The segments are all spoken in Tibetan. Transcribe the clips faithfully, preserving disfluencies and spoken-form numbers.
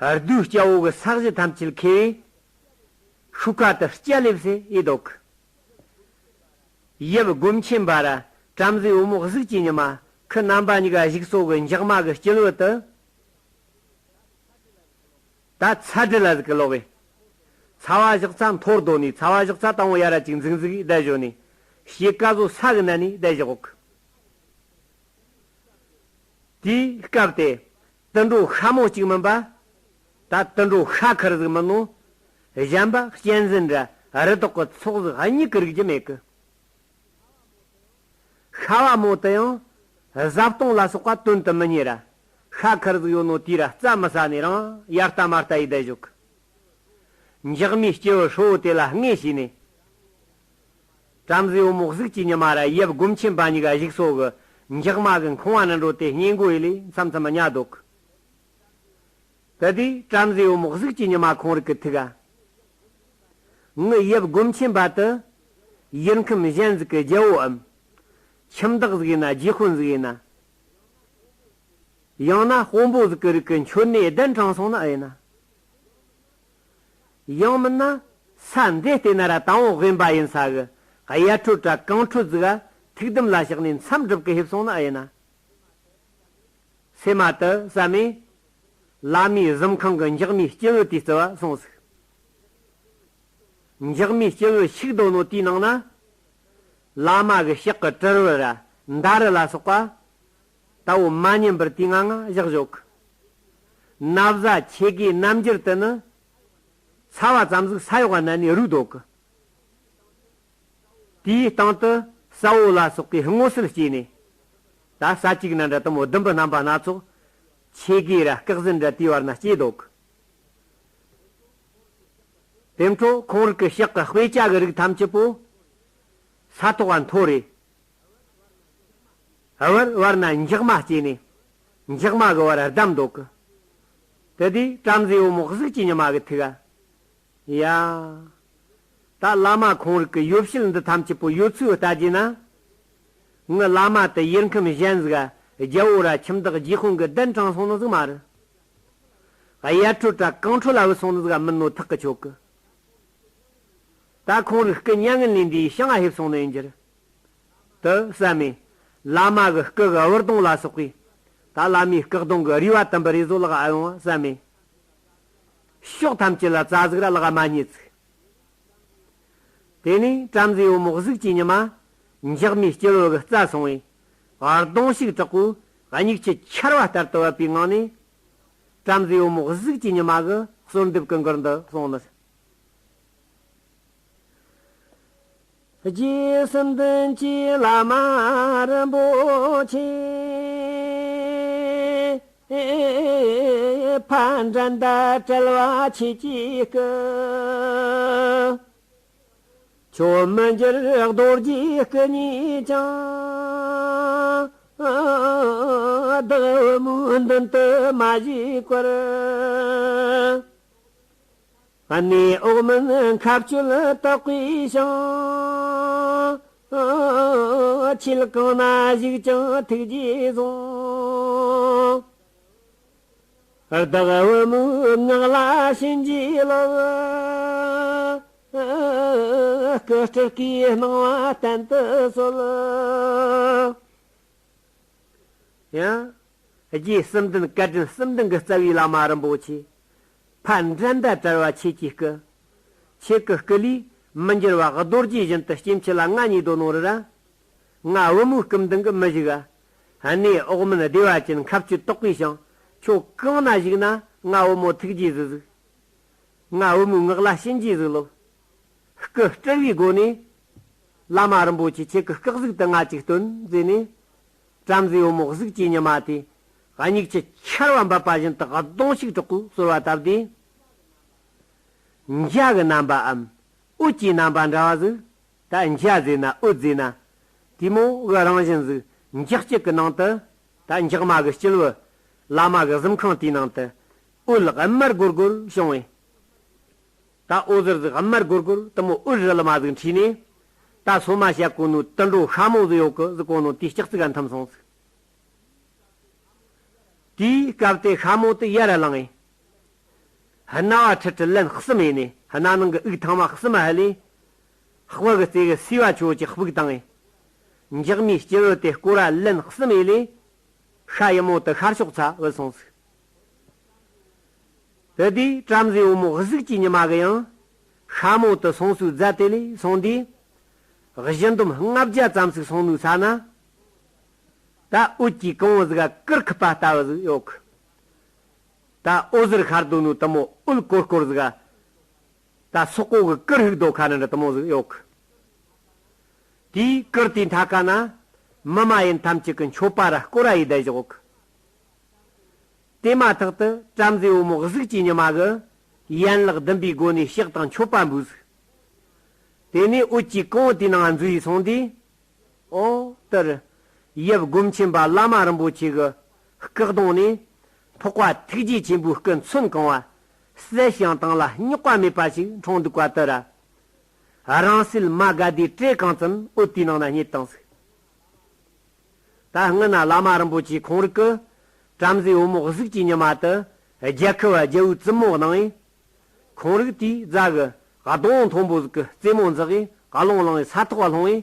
རྡོའི་སྐྱ་བོ་གི་ས་གཞི་ཐམས་ཅད་ཁེལ་བས། ཤུགས་ཁ་དུ་སྐྱ་ལེབ་སེ་ཡི་འདུག། ཡབ་སྒོམ་ཆེན་པ་ར་བྲམ་ཟེ་བུ་མོ་གཟུགས་ཀྱི་ཉི་མ་ཁི་རྣམ་པ་གཉིས་ཀ་གཞུག་སོ་གི་འཇག་མ་གི་སྐྱིད་བུ་དུ། ད་ཚ་དྲི་ལ་ཟིག་གི་ལོག་གི། ཚ་བ་བཞག་ཚ་འཐོར་དོ་ནི། ཚ་བ་བཞག་ཚ་དང་བོ་ཡ་ར་ཅིག་འཛིག་འཛིག་བསྡད་བཞོ་ནི། ཕྱེད་ཀ་བཟོ་ས་གི་ན་ནི་བསྡད་བཞག་གི། དེའི་སྐབས་དེ། དུད་འགྲོ་ཤ་མོ་གཅིག་མིན་པ། ད་དུད་འགྲོ་ཤ་ཁར་ཟིག་མིན་ནོ། གཞན་པ་གཅན་གཟན་འདྲ་རི་དྭགས་གི་ཚོགས་ཟིག་གཉིས་ཀི་རིག་རྒྱུ་མེད་གི། ཤ་བ་མོ་དེ་ཡང་བཟའ་བཏུང་ལ་སོགས་པ་དོན་དུ་མི་གཉེར་ར། ཤ་ཁར་ཟིག་ཡོད་ནོ་དེ་ར་རྩྭ་མི་ཟ་ནི་རང་ཡར་ལྟ་མར་ལྟ་ཡི་བསྡད་བཞུགས། འཇག་མའི་སྐྱེ་བོ་ཧྲོ་བོ་དེ་ལ་ངེས་བྱས་ནས། བྲམ་ཟེ་བུ་མོ་གཟུགས་ཀྱི་ཉི་མ་ར་ཡབ་སྒོམ་ཆེན་པ་གཉིས་ཀ་གཞུག་སོ་གི་འཇག་མ་གི་འཁོང་བ་ནི་འགྲོ་དེ་སྙིང་མགོ་ཡི་ལས་མཚམས་མཚམས་གཉའ་འདུག། དེ་དུས་བྲམ་ཟེ་བུ་མོ་གཟུགས་ཀྱི་ཉི་མ་ཁོང་རིག་གི་ཐུག་ག། ངི་ཡབ་སྒོམ་ཆེན་པ་དུ། ཡུལ་ཁམས་གཞན་ཟིག་གི་རྒྱལ་བོའམ། ཁྱིམ་བདག་ཟིག་ཡིན་ན་རྗེ་དཔོན་ཟིག་ཡིན་ན། ཡང་ན་དཔོན་པོ་ཟིག་གི་རིགས་ཀྱི་མཆོད་གནས་གདན་དྲངས་སོང་ན་ཨེ་ཡིན་ན། ཡང་མིན་ན། ས་འདི་བལྟས་ན་ར་དང་བོ་དབེན་པ་ཡིན་ས་གི། གཡར་ཁྲོད་ར་གངས་ཁྲོད་ཟིག་ག་ཐུགས་དམ་ལ་བཞག་ནས་མཚམས་སྒྲུབ་གི་ཕེབས་སོང་ན་ཨེ་ཡིན་ན། སེམས་མ་དུ་བསམ་མས། བླ་མའི་གཟིམ་ཁང་གི་འཇག་མའི་སྐྱེ་བོ་དེའི་རྩི་བ་སོང་ཟིག། འཇག་མའི་སྐྱེ་བོ་ཞིག་སྡོད་ནོ་དེའི་ནང་ན། བླ་མ་གི་ཕྱག་གི་དྲིལ་བུ་ར་མདའ་རུ་ལ་སོགས་པ། ད་བོ་མ་ཉན་པར་དེའི་ངང་ང་བཞག་བཞག་གི། ན་བཟའ་ཆས་གོས་རྣམ་འགྱུར་དུ་ནི། ཚ་བ་ཙམ་ཟིག་ས་འོག་ན་ནས་རུལ་འདུག་གི། དེའི་སྟེང་དུ་ས་འོག་ལ་སོགས་ཀྱི་སྔོ་སིལ་སྐྱེས་ནས། ད་ས་གཅིག་ན་འདྲ་དུ་མོ་ཟླུམ་པོ་རྣམ་པ་སྣ་ཚོགས། ཆས་གོས་ར་སྐག་ཟན་འདྲ་དེའི་བར་ན་སྐྱེས་འདུག། དེ་འཕྲོ་ཁོང་རིགས་ཀྱི་ཕྱག་གི་དཔེ་ཆ་གི་རིགས་ཐམས་ཅད་པོ། ས་ཐོག་ག་འཐོར་རེ། བར་བར་ན་འཇག་མ་སྐྱེས་ནས། འཇག་མ་གི་བར་བསྡམས་འདུག་གི། དེ་དུས་བྲམ་ཟེ་བུ་མོ་གཟུགས་ཀྱི་ཉི་མ་གི་ཐུག་ག། ཡ། ད་བླ་མ་ཁོང་རིགས་ཀྱི་ཡོ་བྱད་འདི་ཐམས་ཅད་པོ་ཡོད་ཚུལ་ལྟ་རྒྱུ་ན། ངི་བླ་མ་དེ་ཡུལ་ཁམས་གཞན་ཟིག་ག་རྒྱལ་བོ་ར་ཁྱིམ་བདག་རྗེ་དཔོན་གི་གདན་དྲངས་སོང་ནི་ཟིག་མ་རེད། གཡར་ཁྲོད་ར་གངས་ཁྲོད་ལ་བུད་སོང་ནི་ཟིག་ག་མིན་ནོ་ཐག་གི་ཆོད་གི། ད་ཁོང་རིགས་སྐུ་མྱ་ངན་ལས་འདས་ཤིང་ང་ཕེབས་སོང་ནི་ཡིན་རྒྱུ་རེད། དུ་བསམ་མས། བླ་མ་གི་སྐུ་གི་བུར་གདོང་ལ་སོགས་པའི། ད་བླ་མའི་སྐུ་གདོང་གི་རུས་པ་དུམ་བུ་རེ་བཟོ་ལག་ཨ་ཡོང་བ་བསམ་མས། ཕྱོགས་ཐམས་ཅད་ལ་རྩྭ་ཟིག་ར་ལག་མ་རྙེད་ཚིག། དེ་ནས་བྲམ་ཟེ་བུ་མོ་གཟུགས་ཀྱི་ཉི་མ། འཇག་མའི་སྐྱེ་བོ་གི་རྩ་སོང་བས། གདོང་ཞིག་དྲག་པོ། མིག་ཆུ་ཆར་བ་ལྟར་དུ་བབས་པའི་ངང་ནས། བྲམ་ཟེ་བུ་མོ་གཟུགས་ཀྱི་ཉི་མ་གི་གསོལ་འདེབས་ཀྱི་མགུར་འདི་གསུངས་ནས། རྗེ་བསམ་གཏན་གྱི་བླ་མ་རིན་པོ་ཆེ། ཕ་འགྲན་ཟླ་བྲལ་བ་ཆོས་ཀྱི་སྐུ། ཁྱོད་མི་འགྱུར་རྡོ་རྗེའི་སྐུ་ཉིད་ཀྱང་། བདག་བུ་མོའི་མདུན་དུ་མ་བཞུགས་པར། གནས་འོག་མིན་མཁའ་སྤྱོད་དག་པའི་ཞིང་། ཆོས་གང་ན་བཞུགས་ཀྱང་ཐུགས་རྗེས་བཟུང་། བདག་བུ་མོའི་ངག་ལ་བྱིན་གྱིས་རློབས། སྐུ་སྤྲུལ་གྱི་སྣང་བ་བསྟན་དུ་གསོལ། ཡང་། རྗེ་བསམ་གཏན་བཀའ་དྲིན་གསུམ་ལྡན་གྱི་རྩ་བའི་བླ་མ་རིན་པོ་ཆེ། ཕ་འགྲན་ཟླ་བྲལ་བ་ཆོས་ཀྱི་སྐུ། ཁྱེད་ཀྱི་སྐུ་ལས་མི་འགྱུར་བ་རྡོ་རྗེ་བཞིན་དུ་སྐྱེ་འཆི་ལ་ང་གཉིས་སྡོད་ནོ་རེད་ར། ང་བུ་མོའི་སྐུ་མདུན་གྱི་མི་བཞུགས་ག། གནས་འོག་མིན་བདེ་བ་ཅན་མཁའ་སྤྱོད་དག་པའི་ཞིང་། ཁྱོད་གང་ན་བཞུགས་ན་ང་བུ་མོ་ཐུགས་རྗེས་གཟིགས་གཟིགས། ང་བུ་མོའི་ངག་ལ་བྱིན་གྱིས་གཟིགས་རློབས། སྐུ་སྤྲུལ་བའི་སྒོ་ནས། བླ་མ་རིན་པོ་ཆེ་ཁྱེད་ཀྱི་སྐུ་གཟུགས་དུ་ང་ཅིག་སྟོན་ཟེར་ནས། བྲམ་ཟེ་བུ་མོ་གཟུགས་ཀྱི་ཉི་མ་དེ། མིག་ཆུ་ཆར་བ་འབབ་པ་བཞིན་དུ་གདོང་ཞིག་དྲག་པོས་གསོལ་བ་བཏབ་སྟེ། འཇའ་གི་རྣམ་པའམ། འོད་ཀྱི་རྣམ་པ་འདྲ་བ་ཟིག། ད་འཇའ་ཟེར་ན་འོད་ཟེར་ན། དེ་མོ་གི་རང་བཞིན་ཟིག། འཇའ་སྐྱིད་ཀྱི་ནང་དུ། ད་འཇག་མ་གི་སྐྱིད་བུ། བླ་མ་གི་གཟིམ་ཁང་དེའི་ནང་དུ། འོད་དམར་སྒོར་སྒོར་བྱུང་བས། ད་འོད་ཟེར་ཟིག་དམར་སྒོར་སྒོར་དུ་མོ་འོད་རིལ་མ་ཟིག་འཁྲིས་ནས། ད་སོ་མ་བཤད་གོ་ནོ་དུད་འགྲོ་ཤ་མོ་ཟིག་ཡོད་གི་ཟིག་གོ་ནོ་དེའི་ལྕགས་ཙིག་ག་འཐིམ་སོང་ཟིག། དེའི་སྐབས་དེ་ཤ་མོ་དེ་ཡར་ལངས་ཡིན། སྣ་བ་ཁྲི་ཁྲི་ལན་གསུམ་ཡས་ནས། སྣ་ནང་གི་དབུགས་ཐང་མ་གསུམ་ཧ་ལས། དཔལ་གྱི་རྩེ་གི་སེ་བ་ཆུ་བོ་གཅིག་ཕུག་བཏང་ངས། འཇག་མའི་སྤྱིལ་བུ་དེ་སྐོར་ར་ལན་གསུམ་ཡས་ལས། ཤ་ཡི་མོ་དུ་ཤར་ཕྱོགས་ཚ་བུད་སོང་ཟིག། དེ་དུས་བྲམ་ཟེ་བུ་མོ་གཟུགས་ཀྱི་ཉི་མ་གི་ཡང་ཤ་མོ་དུ་སོང་སུའི་རྫ་དེ་ལས་སོང་དུས། གཞུ་འདོམ་ལྔ་བརྒྱ་ཙམ་ཟིག་སོང་ནུའི་ས་ན། ད་འོད་ཀྱི་གོང་བུ་ཟིག་ག་གུར་ཁུབ་པ་ལྟ་བུ་ཟིག་ཡོད་གི། ད་འོད་ཟེར་ཤར་དོ་ནུ་དུ་མོ་འོད་ཀོར་ཀོར་ཟིག་ག། ད་སོག་པོ་གི་གུར་ཧུག་རྡོ་ཁ་ནི་འདྲ་དུ་མོ་ཟིག་ཡོད་གི། དེའི་གུར་དེའི་མཐའ་ཁ་ན། མི་མ་ཡིན་ཐམས་ཅད་ཀྱི་མཆོད་པ་ར་སྐོར་ར་ཡི་བསྡད་བཞག་གི། དེ་མ་ཐག་ཏུ་བྲམ་ཟེ་བུ་མོ་གཟུགས་ཀྱི་ཉི་མ་གི། ཡན་ལག་བདུན་པའི་སྒོ་ནས་ཕྱག་དང་མཆོད་པ་འབུལ་ཟིག། དེ་ནས་འོད་ཀྱི་གོང་བུ་དེའི་ནང་འཛུལ་ཡི་སོང་དུས། ཨོ་དེར། ཡབ་སྒོམ་ཆེན་པ་བླ་མ་རིན་པོ་ཆེ་གི་སྐུ་གདུང་ནས། འཕགས་པ་ཐུགས་རྗེ་ཆེན་པོའི་སྐུ་མཚོན་གང་བ། གསལ་ཞིང་དྭངས་ལ་རྙོག་པ་མེད་པ་ཞིག་འཁྲུངས་འདུག་པ་དེ་ར། རིང་བསྲེལ་མ་དགའ་བདེའི་བྲེ་གང་ཙམ་འོད་དེའི་ནང་ན་རྙེད་བཏང་ཟིག། ད་སྔོན་ན་བླ་མ་རིན་པོ་ཆེ་ཁོང་རིག་གི། བྲམ་ཟེ་བུ་མོ་གཟུགས་ཀྱི་ཉི་མ་དུ། རྒྱལ་ཁབ་བ་རྒྱལ་བོའི་བཙུན་མོ་གནང་ངས། ཁོང་རིག་དེའི་རྫ་གི་གདོང་མཐོན་པོ་ཟིག་གི་རྩེ་མོ་འཛེགས་གི་གློང་བླངས་ས་ཐོག་ལྷུང་བས།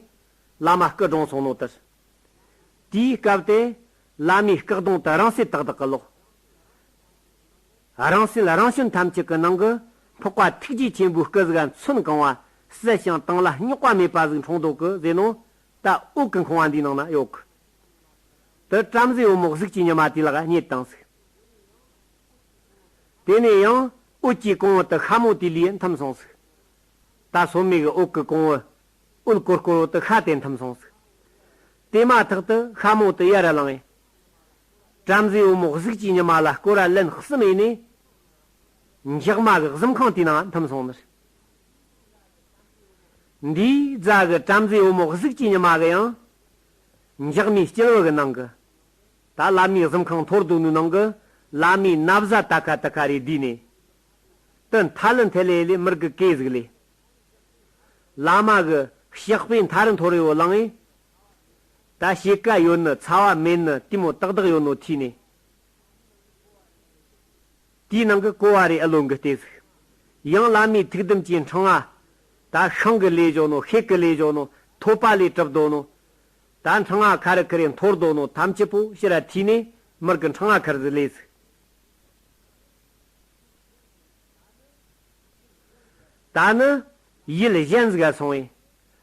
བླ་མ་སྐུ་གྲོངས་སོང་ནོ་དེར། དེའི་སྐབས་དེ། བླ་མའི་སྐུ་གདུང་དུ་རིང་བསྲེལ་ཏག་ཏག་གི་ལོག། རིང་བསྲེལ་རང་བྱོན་ཐམས་ཅད་ཀྱི་ནང་གི། འཕགས་པ་ཐུགས་རྗེ་ཆེན་པོའི་སྐུ་ཟིག་མཚོན་གང་བ། གསལ་ཞིང་དྭངས་ལ་རྙོག་པ་མེད་པ་ཟིག་འཁྲུངས་འདུག་གི་ཟེར་ནོ། ད་འོད་ཀྱི་ཁང་བ་འདིའི་ནང་ན་ཡོད་གི། དེ་བྲམ་ཟེ་བུ་མོ་གཟུགས་ཀྱི་ཉི་མ་དེའི་ལག་རྙེད་བཏང་ཟིག། དེ་ནས་ཡང་འོད་ཀྱི་གོང་བུ་དུ་ཤ་མོ་དེའི་ལུས་འཐིམ་སོང་ཟིག། ད་སོ་མའི་གི་འོད་ཀྱི་གོང་བུ། འོད་ཀོར་ཀོར་བོ་དུ་ཤ་དེ་འཐིམ་སོང་ཟིག། དེ་མ་ཐག་ཏུ་ཤ་མོ་དུ་ཡར་ལངས་ཡས། བྲམ་ཟེ་བུ་མོ་གཟུགས་ཀྱི་ཉི་མ་ལ་སྐོར་ར་ལན་གསུམ་ཡས་ནས། འཇག་མ་གི་གཟིམ་ཁང་དེའི་ནང་འཐིམ་སོང་ནི། འདིའི་རྫ་གི་བྲམ་ཟེ་བུ་མོ་གཟུགས་ཀྱི་ཉི་མ་གི་ཡང་། འཇག་མའི་སྤྱིལ་བུ་གི་ནང་གི། ད་བླ་མའི་གཟིམ་ཁང་འཐོར་འདུག་ནི་ནང་གི། བླ་མའི་ན་བཟའ་ད་ཁ་ད་ཁ་རེ་བསྡུས་ནས། དུ་མཐའ་ལི་མཐའ་ལེ་ལེ་མིར་གི་གེ་ཟིག་ལས། བླ་མ་གི་ཞགས་པའི་མཐའ་རི་མཐོ་རི་བོ་ལངས་ཡས། ད་ཕྱེད་ཀ་ཡོད་ནི་ཚ་བ་མེད་ནི་དེ་མོ་ཏག་ཏག་ཡོད་ནོ་ཐིས་ནས། དེའི་ནང་གི་ཀོ་བ་རེ་ཨ་ལོང་གི་ལྟས་ཟིག། ཡང་བླ་མའི་ཐུགས་དམ་གྱི་འཕྲེང་བ། ད་ཤིང་གི་ལས་བྱོ་ནོ་ཤེལ་གི་ལས་བྱོ་ནོ་ཐོད་པ་ལས་གྲུབ་དོ་ནོ། ད་འཕྲེང་བ་ཁ་རི་ཁི་རེ་འཐོར་དོ་ནོ་ཐམས་ཅད་པོ་ཕྱིར་ར་ཐིས་ནས་མིར་གི་འཕྲེང་བ་ཁར་ཟིག་ལས་ཟིག། ད་ནི་ཡུལ་གཞན་ཟིག་ག་སོང་བས།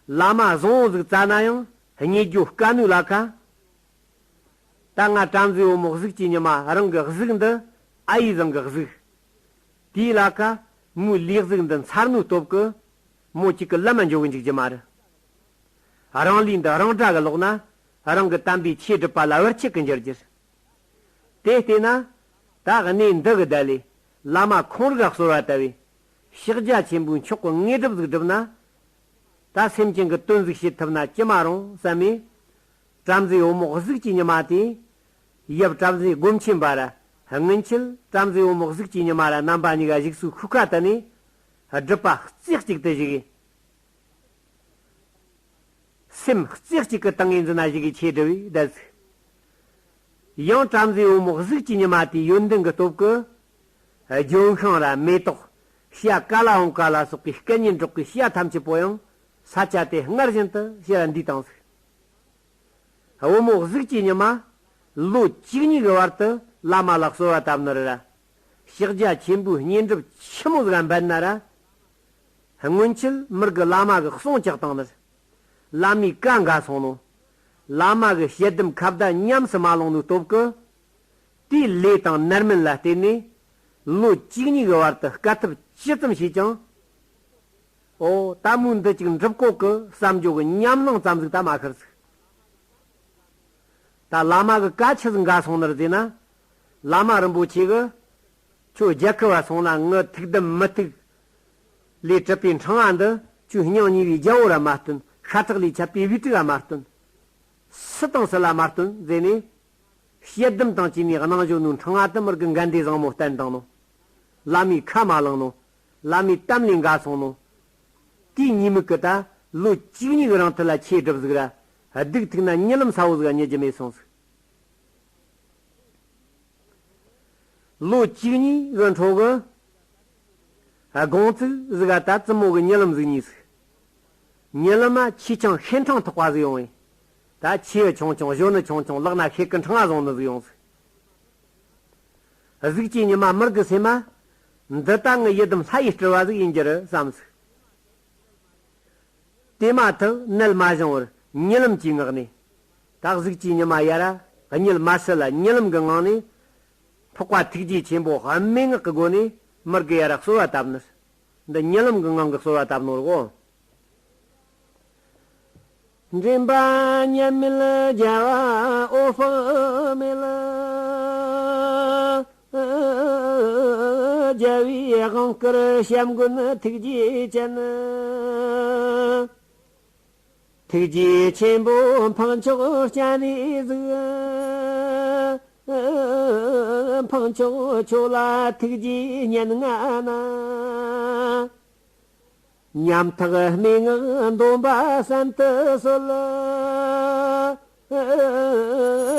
བླ་མ་བཟང་བོ་ཟིག་བཙལ་ན་ཡང་རྙེད་རྒྱུ་དཀའ་ནོའི་ལ་ཁ། ད་ང་བྲམ་ཟེ་བུ་མོ་གཟུགས་ཀྱི་ཉི་མ་རང་གི་གཟུགས་འདི་ཨ་ཡེ་བཟང་གི་གཟུགས། དེའི་ལ་ཁ་མོའི་ལུས་གཟུགས་འདི་འཚར་ནོའི་སྟོབས་ཀྱིས་མོ་གཅིག་གི་ལམ་མ་འཇོག་གི་འཇུག་རྒྱུ་མ་རེད། རང་ལུས་འདི་རང་དགྲ་གི་ལོག་ན་རང་གི་དམ་པའི་ཆོས་སྒྲུབ་པ་ལ་བར་ཆད་ཀྱི་འགྱུར་རྒྱུ་རེད། དེ་བལྟས་ན། ད་གནས་འདི་གི་བརྡ་ལས། བླ་མ་ཁོང་རིག་ག་གསོལ་བ་བཏབ་བས། ཕྱག་རྒྱ་ཆེན་པོའི་མཆོག་གི་དངོས་གྲུབ་ཟིག་བསྒྲུབས་ན། ད་སེམས་ཅན་གྱི་དོན་ཟིག་བྱེད་ཐུབ་ན་ཅི་མ་རུང་བསམ་མས། བྲམ་ཟེ་བུ་མོ་གཟུགས་ཀྱི་ཉི་མ་དེས། ཡབ་བྲམ་ཟེ་སྒོམ་ཆེན་པ་ར་སྔོན་ཆད་བྲམ་ཟེ་བུ་མོ་གཟུགས་ཀྱི་ཉི་མ་ར་རྣམ་པ་གཉིས་ཀ་བཞུགས་སུ་ཁུག་ཁ་བཏབ་ནས། སྒྲུབ་པ་རྩེ་གཅིག་ཏུ་བཞུགས། སེམས་རྩེ་གཅིག་གི་ཏང་ངེ་འཛིན་ན་ཞིག་གི་ཆེ་འགྲོ་བའི་བརྡ་ཟིག། ཡང་བྲམ་ཟེ་བུ་མོ་གཟུགས་ཀྱི་ཉི་མ་དེའི་ཡོན་ཏན་གྱི་སྟོབས་ཀྱིས། ལྗོན་ཤིང་ར་མེ་ཏོག། བྱ་ཀ་ལ་འོང་ཀ་ལ་སོགས་ཀྱི་སྐད་སྙན་སྒྲོག་གི་བྱ་ཐམས་ཅད་པོ་ཡང་ས་ཆ་དེ་སྔར་བཞིན་དུ་ཕྱིར་འདུས་བཏང་ཟིག། བུ་མོ་གཟུགས་ཀྱི་ཉི་མ། ལོ་བཅུ་གཉིས་ཀྱི་བར་དུ་བླ་མ་ལ་གསོལ་བ་བཏབ་ནི་རེད་ར། ཕྱག་རྒྱ་ཆེན་པོའི་བསྙེན་སྒྲུབ་ཆི་མོ་ཟིག་འབད་ན་ར། སྔོན་ཆད་མིར་གི་བླ་མ་གི་གསུང་བཅག་བཏང་ནི་རེད། བླ་མའི་བཀའ་འགལ་སོང་ནོ། བླ་མ་གི་ཞལ་གདམས་ཁ་བརྡ་ཉམས་སུ་མ་ལོངས་ནོའི་སྟོབས་ཀྱིས། དེའི་ལས་དང་རྣམ་སྨིན་ལ་བརྟེན་ནས། ལོ་བཅུ་གཉིས་ཀྱི་བར་དུ་དཀའ་ཐུབ་ཅི་ཙམ་བྱས་ཀྱང་། ཨོ། ད་མོའི་འདི་ཅིག་འགྲུབ་གོ་གི་བསམ་རྒྱུ་གི་ཉམས་སྣང་ཙམ་ཟིག་ད་མ་ཤར་ཟིག། ད་བླ་མ་གི་བཀའ་ཆི་ཟིག་འགལ་སོང་ནི་རེད་ཟེར་ན། བླ་མ་རིན་པོ་ཆེ་གིས། ཁྱོད་རྒྱལ་ཁབ་བ་སོང་ན་ངའི་ཐུགས་དམ་མི་ཐུགས་ལས་གྲུབ་པའི་འཕྲེང་བ་འདི་ཁྱོད་སྙིང་ཉེ་བའི་རྒྱལ་པོ་ར་མ་སྟོན། ཤ་ཁྲག་ལས་ཁྱབ་པའི་བུ་ཕྲུག་ར་མ་སྟོན། སུ་དང་སུ་ལ་མ་སྟོན་ཟེར་ནས། ཞལ་གདམས་དང་བཅས་ནས་གནང་བཞིན་ནོའི་འཕྲེང་བ་དེ་མིར་གི་འགལ་འདུ་བཟང་མོ་བསྟན་བཏང་ནོ། བླ་མའི་ཁ་མ་བླངས་ནོ། བླ་མའི་གཏམ་ལས་འགལ་སོང་ནོ། དེའི་ཉེས་དམིགས་ཀྱིས་ད་ལོ་བཅུ་གཉིས་ཀྱི་རིང་དུ་ལ་ཆོས་སྒྲུབ་ཟིག་ར། སྡུག་ཐུག་ན་རྨི་ལམ་གསལ་བོ་ཟིག་རྨི་རྒྱུ་མེད་སོང་ཟིག། ལོ་བཅུ་གཉིས་ཀྱི་འཕྲོ་གི། དགོང་ཚིགས་ཟིག་ག་ད་བཙུན་མོ་གི་ཉི་ལམ་ཟིག་རྙེད་ཟིག་ཉི་ལམ་མ་ཆེ་ཆུང་ཤེས་འཕྲང་ཐག་པ་ཟིག་ཡོང་བས། ད་ཆེ་ཆུང་ཆུང་གཞོན་ནུ་ཆུང་ཆུང་ལག་ན་ཤེལ་གི་འཕྲང་ང་བཟུང་ནི་ཟིག་ཡོང་ཟིག་གཟུགས་ཀྱི་ཉི་མ་མི་དགེ་སེམས་མ། འདི་ད་ངའི་ཡི་དམ་ལྷ་ཡི་སྤྲུལ་བ་ཟིག་ཡིན་རྒྱུ་རེད་བསམ་ཟིག་དེ་མ་ཐག་ནད་མ་བྱུང་བར་ཉི་ལམ་གྱི་ངག་ནས། ད་གཟུགས་ཀྱི་ཉི་མ་ཡར་ར་གཉིད་མ་སད་ལ་ཉི་ལམ་གྱི་ངང་ནས། འཕགས་པ་ཐུགས་རྗེ་ཆེན་པོ་སྨྲེ་སྔགས་ཀྱི་སྒོ་ནས་མི་དགེ་ཡར་ར་གསོལ་བ་བཏབ་ནི། འདི་ཉི་ལམ་གྱི་ངང་གི་གསོལ་བ་བཏབ་ནོ་རེད་གོ། འདྲེན་པ་མཉམ་མེད་རྒྱལ་བ་འོད་དཔག་མེད། རྒྱལ་བའི་དབང་བསྐུར་བྱམས་མགོན་ཐུགས་རྗེ་ཅན། ཐུགས་རྗེ་ཆེན་པོ་འཕགས་མཆོག་སྤྱན་རས་གཟིགས། འཕགས་མཆོག་ཁྱོད་ལ་ཐུགས་རྗེ་སྙན་ངག་ན། ཉམ་ཐག་སྨྲེ་སྔགས་འདོན་པ་གསན་དུ་གསོལ།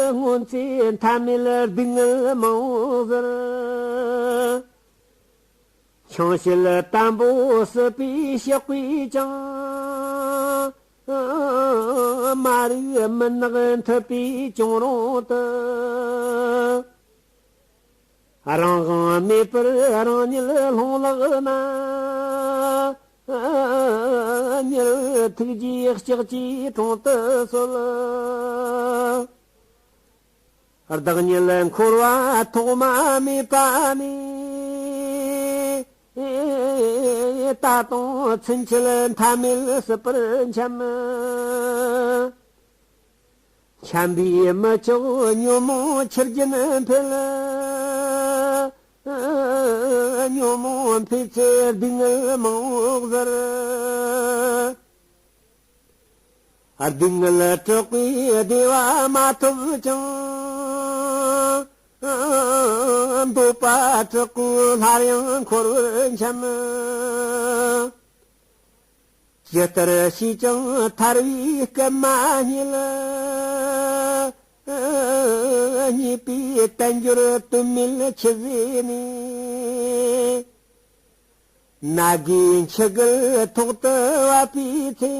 སྔོན་ཚེ་མཐའ་མེད་སྡུག་བསྔལ་མང་བོ་ཟེར། ཆང་བྱད་དམ་པོ་སྲིད་པའི་ཕྱག་པས་ཀྱང་། མ་རིག་མུན་ནག་འཐིབས་པའི་གྱང་རོང་དུ། རང་དབང་མེད་པར་རང་ཉིད་ལྷུང་ལགས་ན། ཉིད་ཐུགས་རྗེའི་ལྕགས་ཀྱུས་དྲུང་དུ་གསོལ། བདག་ཉིད་འཁོར་བ་ཐོག་མ་མེད་པ་ནས། ད་དུང་ཚུན་ཆད་མཐའ་མེད་སྲིད་པར་འཁྱམས། འཁྱམས་པས་མི་ཆོག་ཉོན་མོངས་ཆུ་རྒྱུན་འཕེལ། ཉོན་མོངས་འཕེལ་ཚེ་སྡུག་བསྔལ་མང་བོ་ཟེར། སྡུག་བསྔལ་དྲག་པོས་བདེ་བ་མ་ཐོབ་ཀྱང་། འདོད་པ་དྲག་པོས་སླར་ཡང་འཁོར་བར་འཁྱམས། ཇི་ལྟར་བྱས་ཀྱང་ཐར་བའི་སྐབས་མ་རྙེད། རྙེད་པའི་དལ་འབྱོར་དོན་མེད་ཆི་ཟེར་ནས། ནད་ཀྱི་འཆི་གར་ཐོག་ཏུ་བབས་པའི་ཚེ།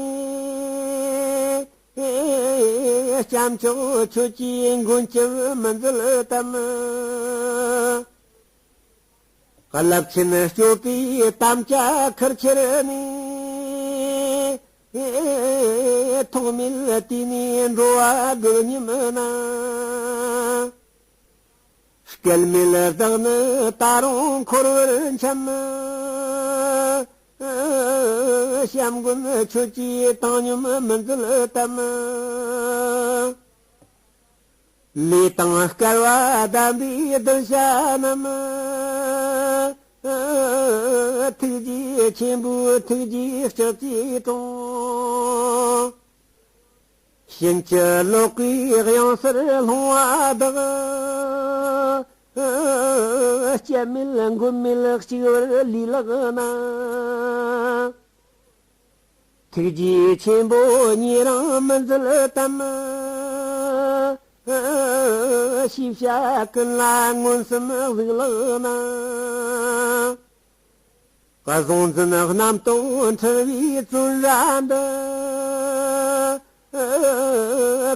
སྐྱབས་མཆོག་ཁྱོད་ཀྱིས་མགོན་སྐྱབས་མི་མཛོད་དམ། རླབས་ཆེན་སྐྱོབ་པའི་དམ་བཅའ་ཁུར་ཁྱེར་ནས། ཐོག་མེད་དུས་ནས་འགྲོ་བ་དགུ་ཉིམ་ན། སྐལ་མེད་བདག་ནི་ད་རུང་འཁོར་བར་འཁྱམས། བྱམས་མགོན་ཁྱོད་ཀྱིས་བཏང་སྙོམས་མི་མཛད་དམ། ལས་དང་སྐལ་བ་ལྡན་པའི་གདུལ་བྱ་རྣམས། ཐུགས་རྗེ་ཆེན་པོའི་ཐུགས་རྗེའི་ལྕགས་ཀྱུས་དྲུང་། ཕྱིན་ཅི་ལོག་གི་གཡང་སར་ལྷུང་བ་དག། སྐྱབས་མེད་མགོན་མེད་གཅིག་པུར་ལུས་ལགས་ན། ཐུགས་རྗེ་ཆེན་པོ་ཉེ་རིང་མི་མཛད་དམ། ཤེས་བྱ་ཀུན་ལ་མངོན་སུམ་གཟིགས་ལགས་ན། གཟུང་འཛིན་རྣམ་རྟོག་འཁྲུལ་བའི་བཙོན་ར་འདི།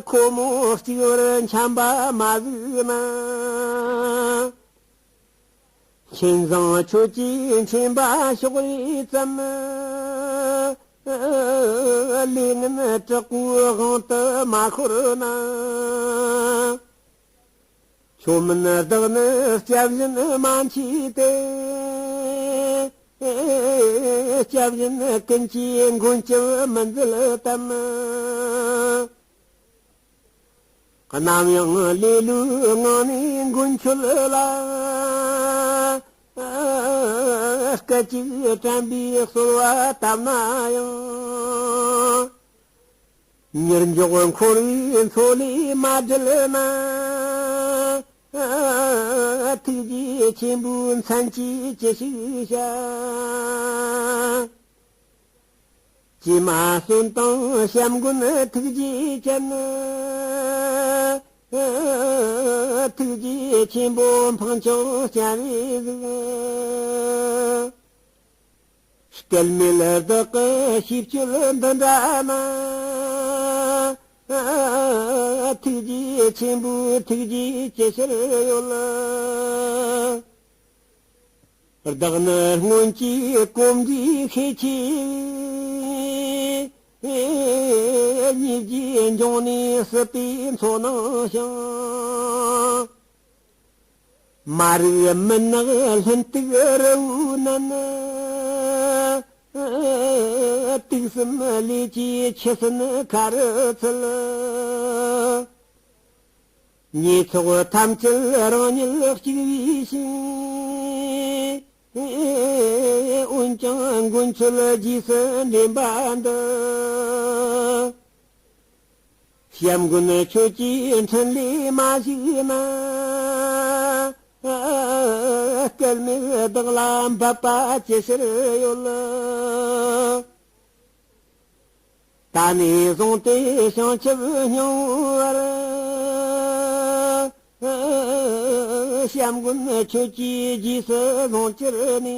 ཁོ་མོ་གཅིག་པུར་འཁྱམས་པ་མ་གཟིགས་ན། མཁྱེན་བཟང་ཁྱོད་ཀྱིས་མཁྱེན་པ་ཕྱོགས་རིས་ཙམ། ལས་ངན་དྲག་པོའི་དབང་དུ་མ་ཤོར་ན། ཁྱོད་མིན་བདག་ནི་སྐྱབས་གཞན་མ་མཆིས་ཏེ། སྐྱབས་གཞན་ཀུན་གྱིས་མགོན་སྐྱབས་མི་མཛད་དམ། ནམ་ཡང་ལེ་ལོའི་ངང་ནས་མགོན་ཁྱོད་ལ། སྐད་ཅིག་དྲན་པའི་གསོལ་བ་བཏབ་ན་ཡང་། མྱུར་མགྱོགས་འཁོར་བའི་མཚོ་ལས་མ་བསྒྲལ་ན། ཐུགས་རྗེ་ཆེན་པོའི་མཚན་གྱིས་ཅི་ཞིག་བྱ། ཀྱེ་མ་གསོན་དང་བྱམས་མགོན་ཐུགས་རྗེ་ཅན། ཐུགས་རྗེ་ཆེན་པོ་འཕགས་མཆོག་སྤྱན་རས་གཟིགས། སྐལ་མེད་བདག་གི་ཤིས་བརྗོད་འདི་འདྲ་ན། ཐུགས་རྗེ་ཆེན་པོའི་ཐུགས་རྗེ་ཅི་ཕྱིར་ཡོད། བདག་ནི་སྔོན་གྱི་གོམས་འདྲིས་ཤས་ཆེ། ཉེ་རྒྱུའི་འབྱུང་གནས་སྲིད་པའི་མཚོ་ནང་ཞིང་། མ་རིག་མུན་ནག་ལྷུན་སྟུག་རི་བོའི་ནང་ན། དུག་གསུམ་ལས་ཀྱི་ཆུ་སྲིན་ཁ་རུ་ཚུད། ཉེས་ཚོགས་ཐམས་ཅད་རང་ཉིད་གཅིག་པུའི་ཞིང་། འོན་ཀྱང་མགོན་ཁྱོད་རྗེས་སུ་འདྲེན་པ་འདི། བྱམས་མགོན་ཁྱོད་ཀྱི་འཕྲིན་ལས་མ་ཞུགས་ན། སྐལ་མེད་བདག་ལ་འབབ་པ་ཅི་ཕྱིར་ཡོད། ད་ནས་བཟུང་སྟེ་བྱང་ཆུབ་སྙིང་པོར། བྱམས་མགོན་ཁྱོད་ཀྱིས་རྗེས་སུ་བཟུང་གྱུར་ནས།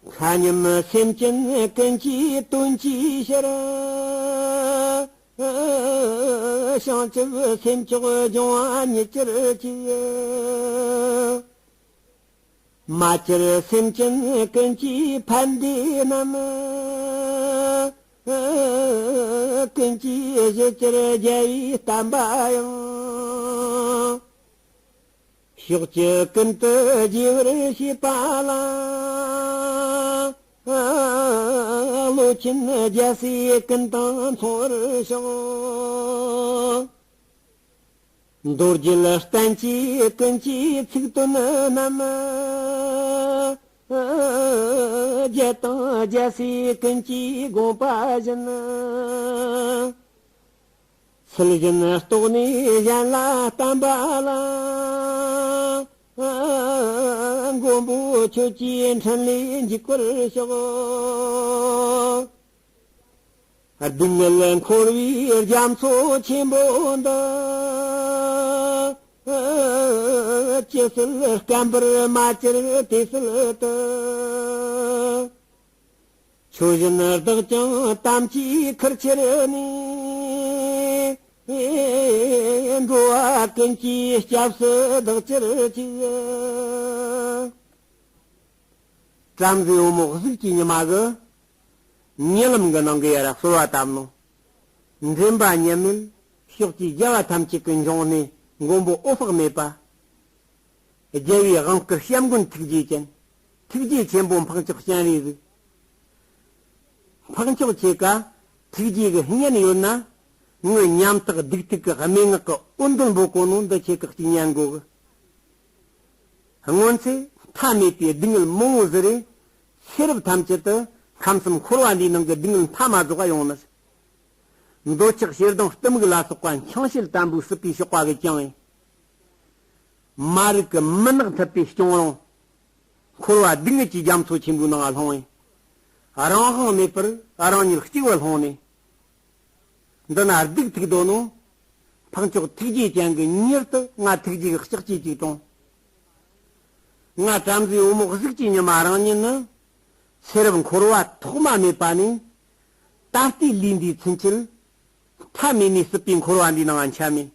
མཁའ་མཉམ་སེམས་ཅན་ཀུན་གྱི་དོན་གྱི་ཕྱིར། བྱང་ཆུབ་སེམས་མཆོག་འབྱུང་བ་མྱུར་གྱུར་ཅིག། མ་གྱུར་སེམས་ཅན་ཀུན་གྱི་ཕན་བདེ་རྣམས། ཀུན་གྱི་གཞི་གྱུར་རྒྱལ་བའི་བསྟན་པ་ཡང་། ཕྱོགས་བཅུ་ཀུན་ཏུ་རྒྱས་པར་བྱེད་པ་ལ། ལོ་ཆེན་རྒྱལ་སྲས་ཀུན་དང་མཚུངས་པར་ཤོག། མདོ་རྒྱུད་བསྟན་བཅོས་ཀུན་གྱི་ཚིག་དོན་རྣམས། རྒྱལ་དང་རྒྱལ་སྲས་ཀུན་གྱི་དགོངས་པ་བཞིན། ཚུལ་བཞིན་རྟོགས་ནས་གཞན་ལ་བསྟན་པ་ལ། མགོན་པོ་ཁྱོད་ཀྱི་འཕྲིན་ལས་འཇུག་པར་ཤོག། སྡུག་བསྔལ་འཁོར་བའི་རྒྱ་མཚོ་ཆེན་པོ་འདི། ཇི་སྲིད་སྐམ་པར་མ་གྱུར་དེ་སྲིད་དུ། ཆོས་བཞིན་བདག་ཀྱང་དམ་བཅའི་ཁུར་ཁྱེར་ནས། འགྲོ་བ་ཀུན་གྱི་སྐྱབས་སུ་བདག་གྱུར་ཅིག། བྲམ་ཟེ་བུ་མོ་གཟུགས་ཀྱི་ཉི་མ་གི་ཉེ་ལམ་གྱི་ནང་གི་ཡ་ར་གསོལ་བ་བཏབ་ནོ། འདྲེན་པ་མཉམ་མེད་ཕྱོགས་ཀྱི་རྒྱལ་བ་ཐམས་ཅད་ཀྱི་འབྱུང་གནས་མགོན་པོ་འོད་དཔག་མེད་པ། རྒྱལ་བའི་དབང་བསྐུར་བྱམས་མགོན་ཐུགས་རྗེ་ཅན། ཐུགས་རྗེ་ཆེན་པོ་འཕགས་མཆོག་སྤྱན་རས་གཟིགས། འཕགས་མཆོག་ཁྱེད་ཀ་ཐུགས་རྗེ་གི་གཉེན་ཡོད་ན། ངའི་ཉམ་ཐག་སྡིག་ཐུག་གི་སྨྲེ་སྔགས་ཀྱི་འོ་འདོན་འབོད་གོ་ནོ་འདི་ཁྱེད་ཀྱི་གཅིག་ཉན་དགོ་གི། སྔོན་ཚེ་མཐའ་མེད་པའི་སྡུག་བསྔལ་མང་བོ་ཟེར་རེ། ཚེ་རབས་ཐམས་ཅད་དུ་ཁམས་གསུམ་འཁོར་བ་འདིའི་ནང་གི་སྡུག་བསྔལ་མཐའ་མ་རྫོགས་པ་ཡོང་ནི། འདོད་ཆགས་ཞེ་སྡང་གཏི་མུག་ལ་སོགས་པ་འཆིང་བྱེད་དམ་པའི་སྲིད་པའི་གཤོག་པ་གིས་བཅིངས་ཡིན། མ་རིག་གི་མུན་ནག་འཐིབས་པའི་གཅོང་རོང་། འཁོར་བ་སྡུག་བསྔལ་གྱི་རྒྱ་མཚོ་ཆེན་པོའི་ནང་ལ་ལྷུང་བས། རང་དབང་མེད་པར་རང་ཉིད་གཅིག་པུ་ལྷུང་ནས། འདི་ན་སྡིག་ཐུག་འདོད་ནོ། འཕགས་མཆོག་ཐུགས་རྗེ་ཅན་གྱིས་མྱུར་དུ་ང་ཐུགས་རྗེ་གི་ལྕགས་ཀྱུས་གཅིག་དྲོངས། ང་བྲམ་ཟེ་བུ་མོ་གཟུགས་ཀྱི་ཉི་མ་རང་ཉིད་ནི། ཚེ་རབས་འཁོར་བ་ཐོག་མ་མེད་པ་ནས། ད་ལྟའི་ལུས་འདིའི་ཚུན་ཆད། མཐའ་མེད་ནས་སྲིད་པའི་འཁོར་བ་འདིའི་ནང་ང་འཁྱམས་ནས།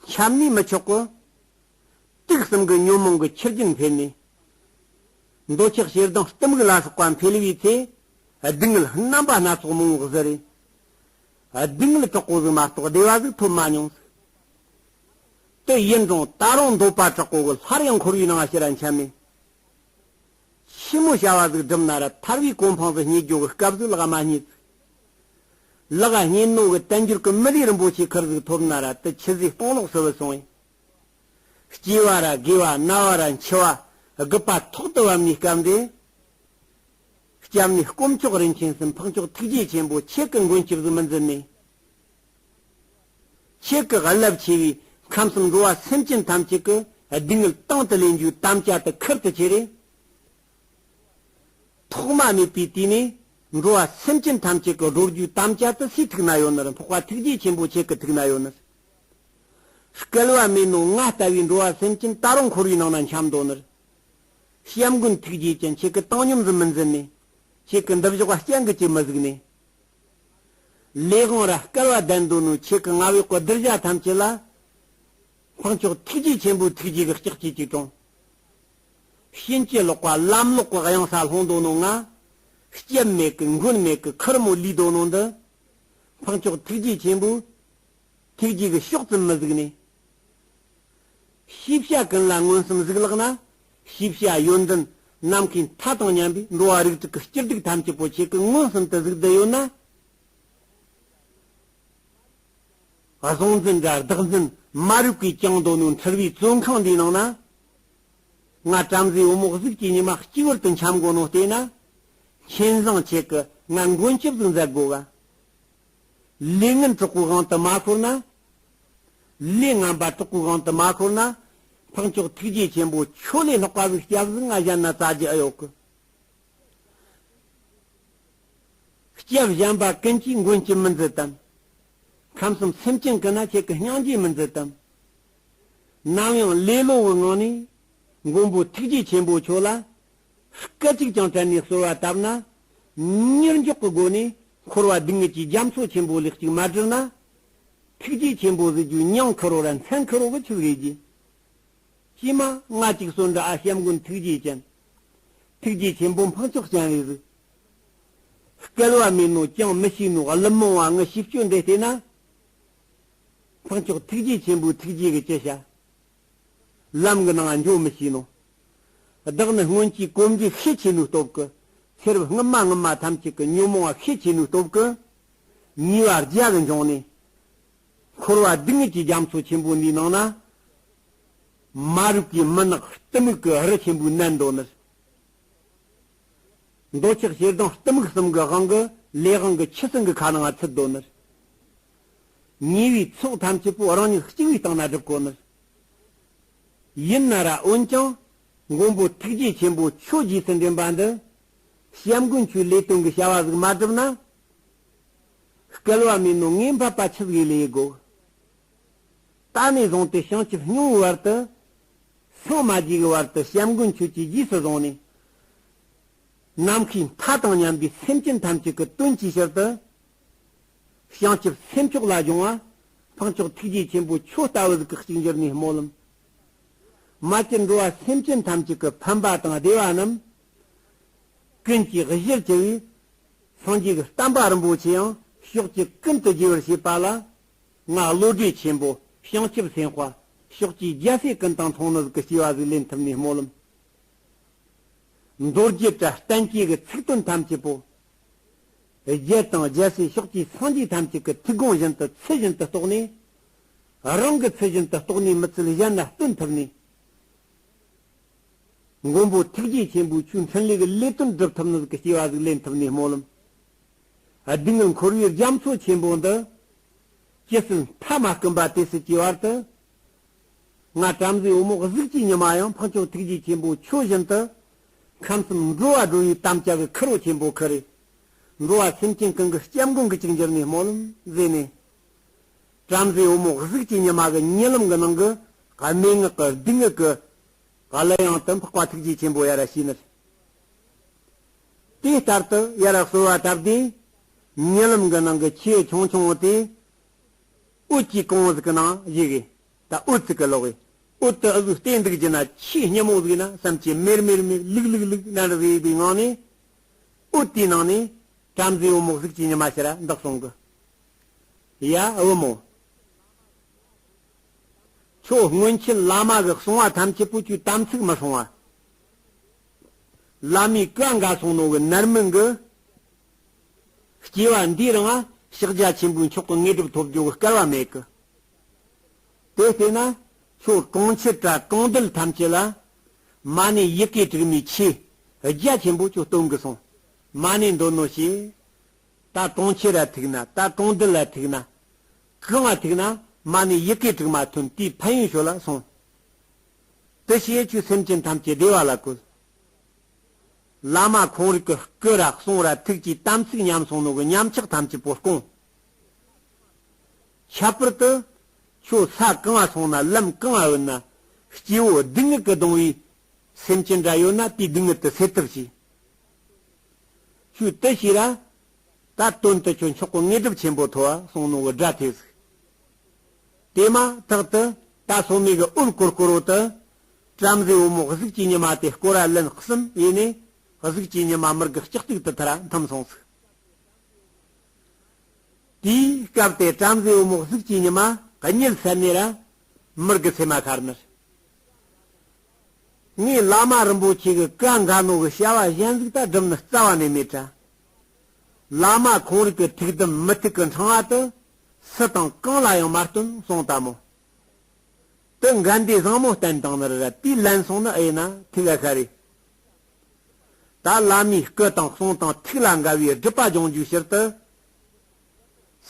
འཁྱམས་ནས་མི་ཆོག་གི། དུག་གསུམ་གྱི་ཉོན་མོངས་ཀྱི་ཆུ་རྒྱུན་འཕེལ་ནས། འདོད་ཆགས་ཞེ་སྡང་གཏི་མུག་ལ་སོགས་པ་འཕེལ་བའི་ཚེ། སྡུག་བསྔལ་རྣམ་པ་སྣ་ཚོགས་མང་བོ་ཟེར་རེ། སྡུག་བསྔལ་དྲག་པོ་ཟིག་མ་གཏོགས་བདེ་བ་ཟིག་ཐོབ་མ་མྱོང་ཟིག། དེ་ཡིན་རུང་ད་རུང་འདོད་པ་དྲག་པོ་གི་སླར་ཡང་འཁོར་བའི་ནང་ང་ཕྱིར་ར་འཁྱམས་ནས། ཕྱི་མོ་བྱ་བ་ཟིག་བསྒྲུབ་ན་ར་ཐར་བའི་གོ་འཕང་ཟིག་རྙེད་རྒྱུ་གི་སྐབས་ཟིག་ལག་མ་རྙེད། ལག་རྙེད་ནོ་གི་དལ་འབྱོར་གི་མི་ལུས་རིན་པོ་ཆེ་ཁུར་ཟིག་ཐོབ་ན་ར་དེ་ཆུད་ཟོས་སྟོང་ལོག་སུ་བུད་སོང་ཡིན། སྐྱེ་བ་ར་རྒས་པ་ན་བ་ར་འཆི་བ་རྒུད་པ་ཐོག་ཏུ་བབས་ནས་སྐབས་འདི། སྐྱབས་གནས་དཀོན་མཆོག་རིན་ཆེན་གསུམ་འཕགས་མཆོག་ཐུགས་རྗེ་ཆེན་པོ་ཁྱེད་ཀྱི་མགོན་སྐྱབས་སུ་མི་འཛིན་ནས། ཁྱེད་ཀྱི་རླབས་ཆེ་བའི་ཁམས་གསུམ་འགྲོ་བ་སེམས་ཅན་ཐམས་ཅད་ཀྱི་སྡུག་བསྔལ་དང་དུ་ལེན་རྒྱུའི་དམ་བཅའ་དེ་ཁུར་དུ་ཁྱེར་རེ། ཐོག་མ་མེད་པའི་དུས་ནས་འགྲོ་བ་སེམས་ཅན་ཐམས་ཅད་ཀྱི་སྒྲོལ་རྒྱུའི་དམ་བཅའ་དེ་སུའི་ཐུགས་ན་ཡོད་ནི་རེད། འཕགས་པ་ཐུགས་རྗེ་ཆེན་པོ་ཁྱེད་ཀྱི་ཐུགས་ན་ཡོད་ནི་རེད། སྐལ་བ་མེད་ནོ་ང་ལྟ་བུའི་འགྲོ་བ་སེམས་ཅན་ད་རུང་འཁོར་བའི་ནང་ན་འཁྱམས་འདོད་ནི་རེད། བྱམས་མགོན་ཐུགས་རྗེ་ཅན། ཁྱེད་ཀྱི་བཏང་སྙོམས་སུ་མི་འཛིན་ནས། ཁྱེད་ཀྱི་འདི་བཞག་པ་སྤྱང་ཀི་ཅིག་མི་གཟིགས་ནས། ལས་དབང་ར་སྐལ་བ་ལྡན་འདོད་ནོ། ཁྱེད་ཀྱི་ང་བའི་གོ་བསྡུར་བྱ་ཐམས་ཅད་ལ། འཕགས་མཆོག་ཐུགས་རྗེ་ཆེན་པོའི་ཐུགས་རྗེ་གི་ལྕགས་ཀྱུས་ཅིག་དྲངས། ཕྱིན་ཅི་ལོག་པ་ལམ་ལོག་གི་གཡང་ས་ལྷུང་འདོད་ནོ་ང་། སྐྱབས་མེད་གི་མགོན་མེད་གི་ཁུར་མོ་ལུས་འདོད་ནོ་འདི། འཕགས་མཆོག་ཐུགས་རྗེ་ཆེན་པོའི་ཐུགས་རྗེ་གི་ཕྱོགས་ཙམ་མི་གཟིགས་ནས། ཤེས་བྱ་ཀུན་ལ་མངོན་སུམ་གཟིགས་ལགས་ན། ཤེས་བྱ་ཡོན་ཏན་ནམ་མཁའི་མཐའ་དང་མཉམ་པའི་འགྲོ་བ་རིགས་དྲུག་གི་སྤྱི་སྒྲིག་ཐམས་ཅད་པོ་ཁྱེད་ཀྱིས་མངོན་སུམ་དུ་གཟིགས་བསྡད་ཡོད་ན། གཟུང་འཛིན་ར་བདག་འཛིན་མ་རིག་པས་བཅིངས་འདོད་ནོ་འཁྲུལ་བའི་བཙོན་ཁང་འདིའི་ནང་ན། ང་བྲམ་ཟེ་བུ་མོ་གཟུགས་ཀྱི་ཉི་མ་གཅིག་བར་དུ་འཁྱམ་དགོས་ནོ་བལྟས་ན། མཁྱེན་བཟང་ཁྱེད་ཀྱིས་ང་མགོན་སྐྱབས་ཟིག་མཛད་དགོས་ག། ལས་ངན་དྲག་པོའི་དབང་དུ་མ་ཤོར་ན། ལས་ངན་པ་དྲག་པོའི་དབང་དུ་མ་ཤོར་ན། འཕགས་མཆོག་ཐུགས་རྗེ་ཆེན་པོ་ཁྱོད་ལས་ལྷག་པ་ཟིག་སྐྱབས་ཟིག་ང་གཞན་ན་བཙལ་རྒྱུ་ཨེ་ཡོད་གི། སྐྱབས་གཞན་པ་ཀུན་གྱིས་མགོན་གྱི་མི་མཛད་དམ། ཁམས་གསུམ་སེམས་ཅན་ཀུན་ན་ཁྱེད་ཀྱི་སྙིང་རྗེ་མི་མཛད་དམ། ནམ་ཡང་ལེ་ལོ་བའི་ངང་ནས་མགོན་པོ་ཐུགས་རྗེ་ཆེན་པོ་ཁྱོད་ལ། སྐད་ཅིག་ཀྱང་བྲལ་ནས་གསོལ་བ་བཏབ་ན། མྱུར་མགྱོགས་ཀྱི་སྒོ་ནས་འཁོར་བ་སྡུག་བསྔལ་གྱི་རྒྱ་མཚོ་ཆེན་པོ་ལས་གཅིག་མ་བསྒྲུབས་ན། ཐུགས་རྗེ་ཆེན་པོ་ཟེར་རྒྱུའི་མྱིང་ཁུར་རོ་ར་མཚན་ཁུར་རོ་གི་ཆི་ཟིག་ཡེད་རྒྱུ། ཅི་མ་ང་གཅིག་གསོན་འདྲ་ཨ་བྱམས་མགོན་ཐུགས་རྗེ་ཅན། ཐུགས་རྗེ་ཆེན་པོ་འཕགས་མཆོག་སྤྱན་རས་གཟིགས། སྐལ་བ་མེད་ནོ་ཅང་མི་ཤེས་ནོ་ཀླུ་མོ་བ་ངི་ཤིབ་སྐྱོ་འདི་བལྟས་ན། འཕགས་མཆོག་ཐུགས་རྗེ་ཆེན་པོའི་ཐུགས་རྗེ་གི་ཅི་བྱ། ལམ་གི་ནང་འགྱོ་མི་ཤེས་ནོ། བདག་ནི་སྔོན་གྱི་གོམས་འདྲིས་ཤས་ཆེ་ནོའི་སྟོབས་ཀྱིས། ཚེ་རབས་སྔོན་མ་སྔོན་མ་ཐམས་ཅད་ཀྱི་ཉོན་མོངས་པ་ཤས་ཆེ་ནོའི་སྟོབས་ཀྱིས། ཉེས་པ་བརྒྱ་གི་འབྱུང་ནས། འཁོར་བ་སྡུག་བསྔལ་གྱི་རྒྱ་མཚོ་ཆེན་པོ་འདིའི་ནང་ན། མ་རིག་པའི་མུན་ནག་གཏི་མུག་གི་རི་ཆེན་པོས་མནན་འདོད་ནི། འདོད་ཆགས་ཞེ་སྡང་གཏི་མུག་གསུམ་གྱི་དབང་གིས་ལས་དབང་གི་ཆུ་སྲིན་གྱི་ཁ་ནང་ང་ཚུད་འདོད་ནི། ཉེས་པའི་ཚོགས་ཐམས་ཅད་པོ་རང་ཉིད་གཅིག་པུའི་སྟེང་ན་སྒྲུབ་དགོས་ནི། ཡིན་ན་ར་འོན་ཀྱང་མགོན་པོ་ཐུགས་རྗེ་ཆེན་པོ་ཁྱོད་རྗེས་སུ་འདྲེན་པ་འདི། བྱམས་མགོན་ཁྱོད་ལས་དོན་གྱི་བྱ་བ་ཟིག་མ་བསྒྲུབས་ན། སྐལ་བ་མེད་ནོ་ངས་འབད་པ་ཆི་ཟིག་ལས་དགོས། ད་ནས་བཟུང་སྟེ་བྱང་ཆུབ་སྙིང་པོའི་བར་དུ། སངས་མ་རྒྱས་ཀྱི་བར་དུ་བྱམས་མགོན་ཁྱོད་ཀྱིས་རྗེས་སུ་བཟུང་ནས། ནམ་མཁའི་མཐའ་དང་མཉམ་པའི་སེམས་ཅན་ཐམས་ཅད་ཀྱི་དོན་གྱི་ཕྱིར་དུ། བྱང་ཆུབ་སེམས་མཆོག་ལ་སྦྱོང་བ། འཕགས་མཆོག་ཐུགས་རྗེ་ཆེན་པོ་ཁྱོད་ལྟ་བུ་ཟིག་གི་གཅིག་གྱུར་ནས་སྨོན་ལམ། མ་གྱུར་འགྲོ་བ་སེམས་ཅན་ཐམས་ཅད་ཀྱི་ཕན་པ་དང་བདེ་བ་རྣམས། ཀུན་གྱི་གཞིར་གྱུར་བའི་སངས་རྒྱས་ཀྱི་བསྟན་པ་རིན་པོ་ཆེ་ཡང་ཕྱོགས་ཀྱི་ཀུན་ཏུ་རྒྱས་པར་བྱེད་པ་ལ། ང་བློ་གྲོས་ཆེན་པོ་བྱང་ཆུབ་སེམས་དཔའ་ཕྱོགས་ཀྱི་རྒྱལ་སྲས་ཀུན་དང་མཐུན་ནོ་ཟིག་གི་སྐྱེ་བ་ཟིག་ལེན་ཐུབ་ནས་སྨོན་ལམ། མདོ་རྒྱུད་དྲ་བསྟན་བཅོས་ཀྱི་ཚིག་དོན་ཐམས་ཅད་པོ། རྒྱལ་དང་རྒྱལ་སྲས་ཕྱོགས་ཀྱི་སངས་རྒྱས་ཐམས་ཅད་ཀྱི་ཐུགས་དགོངས་བཞིན་དུ་ཚུལ་བཞིན་དུ་རྟོགས་ནས། རང་གི་ཚུལ་བཞིན་དུ་རྟོགས་ནས་མི་ཚུལ་གཞན་ལ་སྟོན་ཐུབ་ནས། མགོན་པོ་ཐུགས་རྗེ་ཆེན་པོའི་ཆོས་འཕྲིན་ལས་ཀྱི་ལས་དོན་སྒྲུབ་ཐུབ་ནི་ཟིག་གི་སྐྱེ་བ་ཟིག་ལེན་ཐུབ་ནས་སྨོན་ལམ། སྡུག་བསྔལ་འཁོར་བའི་རྒྱ་མཚོ་ཆེན་པོ་འདི། ཇི་སྲིད་མཐའ་མ་སྐོམ་པ་དེ་སྲིད་ཀྱི་བར་དུ། ང་བྲམ་ཟེ་བུ་མོ་གཟུགས་ཀྱི་ཉི་མ་ཡང་འཕགས་མཆོག་ཐུགས་རྗེ་ཆེན་པོ་ཁྱོད་བཞིན་དུ། ཁམས་གསུམ་འགྲོ་བ་སྒྲོལ་བའི་དམ་བཅའ་གི་ཁུར་བོ་ཆེན་པོ་ཁུར་རེ། འགྲོ་བ་སེམས་ཅན་ཀུན་གྱི་སྐྱབས་མགོན་གྱི་གཅིག་གྱུར་ནས་སྨོན་ལམ་མཛད་ནས། བྲམ་ཟེ་བུ་མོ་གཟུགས་ཀྱི་ཉི་མ་གི་ཉི་ལམ་གྱི་ནང་གི་སྨྲེ་སྔགས་ཀྱི་སྡུག་བསྔལ་གྱི་གླུ་དབྱངས་དུ་འཕགས་པ་ཐུགས་རྗེ་ཆེན་པོ་ཡར་ཞུས་ནི། དེ་ལྟར་དུ་ཡར་གསོལ་བ་བཏབ་སྟེ། ཉི་ལམ་གྱི་ནང་གི་ཆུ་ཆུང་ཆུང་དེ། འོད་ཀྱི་གོང་ཟིག་གི་ནང་བཞུགས་གི། ད་འོད་ཟིག་གི་ལོག་གི། འོད་དུ་ཨ་ཟུག་བལྟས་འདུག་རྒྱུ་ན་ཆུ་སྙི་མོ་ཟིག་ན་བསམ་གྱི་མེར་མེར་མེར་ལུག་ལུག་ལུག་ན་འདྲ་ཟིག་པའི་ངང་ནས། འོད་དེའི་ནང་ནས་བྲམ་ཟེ་བུ་མོ་གཟུགས་ཀྱི་ཉི་མ་ཕྱིར་འདུག་སོང་གི། ཡ་བུ་མོ། ཁྱོད་སྔོན་ཆད་བླ་མ་གི་གསུང་བ་ཐམས་ཅད་པོ་ཁྱོད་དམ་ཚིག་མི་སྲུང་བ། བླ་མའི་བཀའ་འགལ་སོང་ནོ་གི་མནར་མེད་གི། སྐྱེ་བ་འདིའི་རིང་ང་ཕྱག་རྒྱ་ཆེན་པོའི་མཆོག་གི་དངོས་གྲུབ་ཐོབ་རྒྱུ་གི་སྐལ་བ་མེད་གི། དེ་བལྟས་ན་ཁྱོད་གྲོང་ཁྱེར་དྲ་གྲོང་རྡལ་ཐམས་ཅད་ལ། མ་ཎི་ཡི་གེ་དྲུག་མའི་ཆོས་རྒྱ་ཆེན་པོ་ཁྱོད་སྟོན་གི་སོང་། མ་ཎི་འདོན་ནོ་ཞེས། ད་གྲོང་ཁྱེར་ར་ཐུག་ན། ད་གྲོང་རྡལ་ལ་ཐུག་ན། གང་ང་ཐུག་ན་མ་ཎི་ཡི་གེ་དྲུག་མ་ཐོན། དེའི་ཕན་ཡོན་ཤོད་ལ་སོང་། དེ་ཞེས་ཁྱོད་སེམས་ཅན་ཐམས་ཅད་བདེ་བ་ལ་བཀོད། བླ་མ་ཁོང་རིགས་ཀྱི་སྐུ་ར་གསུང་ར་ཐུགས་ཀྱི་དམ་ཚིག་ཉམས་སོང་ནོ་གི་ཉམས་ཆག་ཐམས་ཅད་པོ་སྐོང་། ཁྱད་པར་དུ་ཁྱོད་ས་གང་ང་སོང་ན། ལམ་གང་ང་ཡོད་ན། སྐྱེ་བོ་སྡུག་བསྔལ་གྱིས་གདུང་བའི་ སེམས་ཅན་འདྲ་ཡོད་ན་དེའི་སྡུག་བསྔལ་དེ་སེལ་ཐབས་བྱོས། ཁྱོད་དེ་བྱས་ར། ད་དོན་དུ་ཁྱོད་མཆོག་གི་དངོས་གྲུབ་ཆེན་པོ་ཐོབ་པ་སོང་ནོ་གི་སྒྲ་ཐོས་ཟིག། དེ་མ་ཐག་ཏུ་ད་སོ་མའི་གི་འོད་ཀོར་ཀོར་བོ་དུ། བྲམ་ཟེ་བུ་མོ་གཟུགས་ཀྱི་ཉི་མ་དེ་བསྐོར་བ་ལན་གསུམ་ཡས་ནས། གཟུགས་ཀྱི་ཉི་མ་མི་དགེ་ལྕགས་སྟེགས་དུ་ཐར་འཐིམ་སོང་ཟིག། དེའི་སྐབས་དེ་བྲམ་ཟེ་བུ་མོ་གཟུགས་ཀྱི་ཉི་མ་གཉིད་སད་ནས་ར། མི་དགེ་སེམས་མ་ཁར་ནི། ངས་བླ་མ་རིན་པོ་ཆེ་གི་བཀའ་འགའ་ནོ་གི་བྱ་བ་གཞན་ཟིག་ད་སྒྲུབ་ནི་རྩ་བ་ནས་མེད་དྲ། བླ་མ་ཁོང་རིག་གི་ཐུགས་དམ་མི་ཐུག་གི་འཕྲེང་བ་དུ། སུ་དང་གང་ལ་ཡང་མ་སྟོན་གསུངས་ད་མོ། དུ་འགན་འདི་བཟང་མོ་བསྟན་དང་ནི་ར། དེའི་ལན་སོང་ནི་ཨེ་ན་ཐུག་ག་ཤ་རེ། ད་བླ་མའི་སྐུ་དང་གསུང་དང་ཐུགས་ལ་འགལ་བའི་སྒྲིབ་པ་སྦྱོང་རྒྱུའི་ཕྱིར་དུ།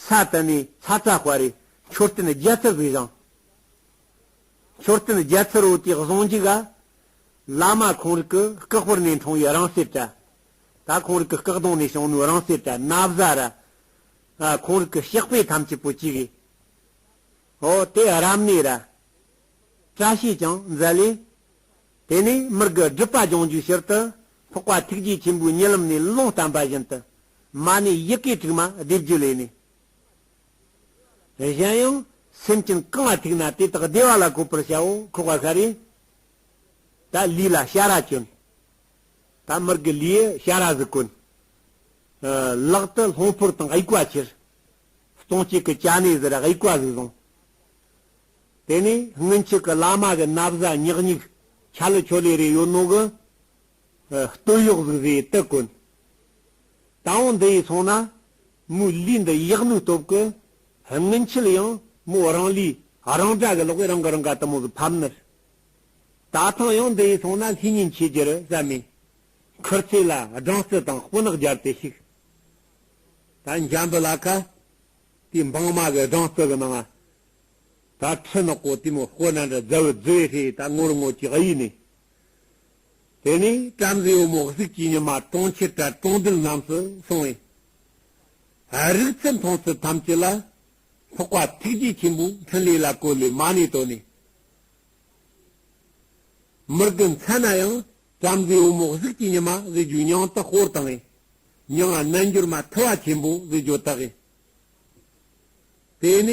ས་དེ་ནས་ས་ཚ་དཔའ་རེ་མཆོད་རྟེན་རྒྱ་ཚར་ཟིག་བཞེངས། མཆོད་རྟེན་རྒྱ་ཚར་བོ་དེའི་གཟུངས་འཇུག་ག། བླ་མ་ཁོང་རིག་གི་སྐུ་ཕུར་ནས་འཁྲུངས་པའི་རིང་བསྲེལ་དྲ། ད་ཁོང་རིག་གི་སྐུ་གདུང་ནས་བྱུང་ནོའི་རིང་བསྲེལ་དྲ་ན་བཟའ་ར། ཨ། ཁོང་རིག་གི་ཕྱག་དཔེ་ཐམས་ཅད་པོ་གཅིག་གིས། ཨོ་དེ་རབ་གནས་ར། བཀྲ་ཤིས་ཀྱང་མཛད་ལས། དེ་ནས་མི་དགེ་སྒྲིབ་པ་སྦྱོང་རྒྱུའི་ཕྱིར་དུ། འཕགས་པ་ཐུགས་རྗེ་ཆེན་པོའི་ཉི་ལམ་ནས་ལུང་བསྟན་པ་བཞིན་དུ། མ་ཎི་ཡི་གེ་དྲུག་མ་བཟླས་བརྗོད་ལས་ནས། གཞན་ཡང་སེམས་ཅན་གང་ལ་ཐུག་ན་དེ་དག་བདེ་བ་ལ་བཀོད་པར་བྱའོ། ཁོག་པ་ཤ་རེ། ད་ལུས་ལ་ཞྭ་ར་གྱོན། ད་མི་དགེ་ལུས་ཞྭ་ར་ཟིག་གོན། ལག་ཏུ་ལྷུང་ཕུར་དང་དབྱུག་པ་ཁྱེར། སྟོང་སྐྱེས་ཀྱི་ཅ་ནེ་ཟེར་དབྱུག་པ་ཟིག་བཟུང་། དེ་ནས་སྔོན་ཆད་ཀྱི་བླ་མ་གི་ན་བཟའ་ཉག་ཉིག་ཆ་ལུ་ཆོ་ལེ་རེ་ཡོད་ནོ་གི། སྟོད་གཡོགས་ཟིག་ཟེ་དེ་གོན། ད་འོང་འདི་ཡི་སོང་ན། མོའི་ལུས་འདི་ཡག་ནུས་སྟོབས་ཀྱིས། སྔོན་ཆད་ཡང་མོ་རང་ལུས་རང་འདྲ་གི་ལོག་གི་རང་གི་རང་ག་དུ་མོ་ཟིག་ཕབ་ནི། ད་ཐེངས་ཡང་འདི་ཡི་སོང་ན་ལྷས་ཉིན་ཆེ་རྒྱུ་རེད་བསམ་མེ། ཁུར་ཚེ་ལ་སྦྲང་རྩི་དང་སྤུ་ནག་སྦྱར་ཏེ་ཞིག། ད་འཇམ་པོ་ལ་ཁ། དེའི་འབངས་མ་གི་སྦྲང་རྩི་གི་ནང་ང་། ད་ཁྲི་ནག་པོ་དེ་མོ་སྐོར་ན་འདྲ་རྫ་བུ་རྫི་བའི་ཧྲེ་ད་ངོར་ངོ་ཅིག་ཨ་ཡིན་ནི། དེ་ནས་བྲམ་ཟེ་བུ་མོ་གཟུགས་ཀྱི་ཉི་མ་གྲོང་ཁྱེར་དྲ་གྲོང་རྡལ་རྣམས་སུ་སོང་བས། རིག་ཚད་མཐོང་ཚད་ཐམས་ཅད་ལ། འཕགས་པ་ཐུགས་རྗེ་ཆེན་པོའི་འཕྲིན་ལས་ལ་བཀོད་ལས་མ་ཎི་བཏོན་ནས། མི་དགེ་མཚན་ན་ཡང་བྲམ་ཟེ་བུ་མོ་གཟུགས་ཀྱི་ཉི་མ་ཟེར་རྒྱུའི་མྱིང་དུ་ཤོར་བཏང་བས། མྱིང་ང་རྣལ་འབྱོར་མ་ཐུ་བ་ཆེན་པོ་ཟེར་རྒྱུ་བཏགས་ཡིན། དེ་ནས་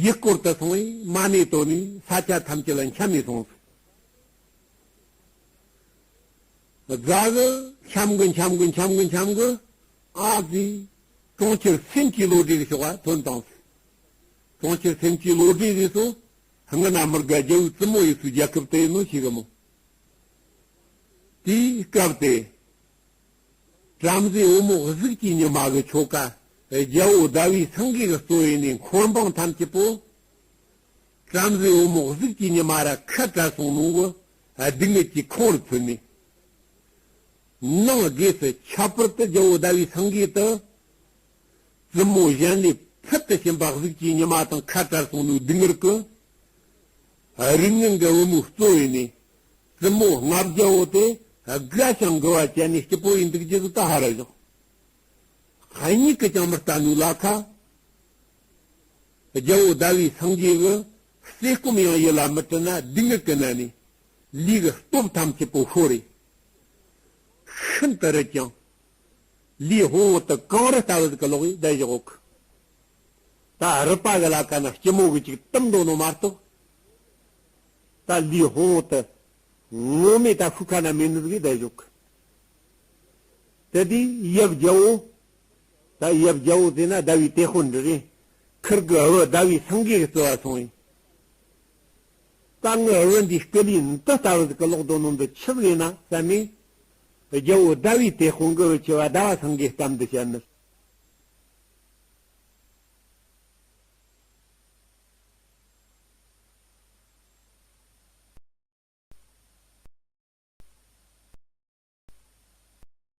ཡུལ་སྐོར་དུ་སོང་བས་མ་ཎི་བཏོན་ནས་ས་ཆ་ཐམས་ཅད་ལ་འཁྱམས་ནས་སོང་ཟིག། རྫ་གི་འཁྱམས་གི་འཁྱམས་གི་འཁྱམས་གི་འཁྱམས་གི། ཨ་ཙི། གྲོང་ཁྱེར་སེམས་ཀྱི་བློ་གྲོས་ཀྱི་ཕྱོགས་ལ་ཐོན་བཏང་ཟིག། གྲོང་ཁྱེར་སེམས་ཀྱི་བློ་གྲོས་ཟེར་སོ། སྔ་ན་མི་དགེ་རྒྱལ་པོའི་བཙུན་མོ་ཡིན་སུ་རྒྱལ་ཁབ་དེ་ཡིན་ནོ་ཞིག་གི་མོ། དེའི་སྐབས་དེ། བྲམ་ཟེ་བུ་མོ་གཟུགས་ཀྱི་ཉི་མ་གི་ཆོ་ག་རྒྱལ་པོ་ཟླ་བའི་སེང་གེ་གི་གཙོ་ཡིན་ནས་འཁོར་འབངས་ཐམས་ཅད་པོ། བྲམ་ཟེ་བུ་མོ་གཟུགས་ཀྱི་ཉི་མ་ར་ཁ་བྲལ་སོང་ནོ་གི་སྡུག་བསྔལ་གྱི་ཁོང་རུ་ཚུད་ནས། ནང་སྒོས་སུ་ཁྱད་པར་དུ་རྒྱལ་པོ་ཟླ་བའི་སེང་གེ་དུ། བཙུན་མོ་གཞན་ལས་ཕུལ་དུ་ཕྱིན་པ་གཟུགས་ཀྱི་ཉི་མ་དང་ཁ་བྲལ་སོང་ནོའི་སྡུག་བསྔལ་གྱིས། རིགས་ངན་གྱི་བུ་མོའི་གཙོ་བོ་ནས་བཙུན་མོ་ལྔ་བརྒྱ་བོ་དེ་དགའ་ཞིང་མགུ་བ་བཅད་ནས་སྐྱིད་པོ་ཡིན་འདུག་རྒྱུ་ཟིག་ད་ཧ་ར་བཞག། གཉིད་ཀྱིས་ཀྱང་མི་ལྟ་ནོའི་ལ་ཁ། རྒྱལ་པོ་ཟླ་བའི་སེང་གེ་གིས་ཟས་སྐོམ་ཡང་ཡིད་ལ་མི་དྲན་ན་སྡུག་བསྔལ་གྱིས་མནར་ནས་ལུས་ཀྱི་སྟོབས་ཐམས་ཅད་པོ་ཤོར་རེ། ཤིན་ཏུ་རིད་ཀྱང་། ལུས་ཕུང་པོ་དེ་གངས་རི་ལྟ་བུ་ཟིག་གི་ལོག་ཡིན་བསྡད་བཞག་གོ། ད་རུས་པ་གི་ལ་ཁ་ན་སྐྱི་མོ་གི་ཅིག་བཏུམ་འགྲོ་ནོ་མ་གཏོགས། ད་ལུས་ཕུང་པོ་དེ་ངོ་མས་ད་ཤུགས་ཁ་ན་མེད་ནི་ཟིག་བསྡད་བཞག་གི། དེ་དུས་ཡབ་རྒྱལ་པོ། ད་ཡབ་རྒྱལ་པོ་ཟེར་ན་ཟླ་བའི་དེད་དཔོན་འདི་རེད། ཁིར་གི་བུ་ཟླ་བའི་སེང་གེ་གི་བརྩེ་བ་སོང་ཡིན། ད་ངའི་བུ་འདིའི་སྐུ་ལུས་འདི་ལྟ་བུ་ཟིག་གི་ལོག་འདོད་ནོ་འདི་ཆི་ཟིག་ཡིན་ན་བསམ་མེ། རྒྱལ་པོ་ཟླ་བའི་དེད་དཔོན་གི་བུ་ཆེ་བ་ཟླ་བ་སེང་གེའི་གཏམ་འདི་བཤད་ནི།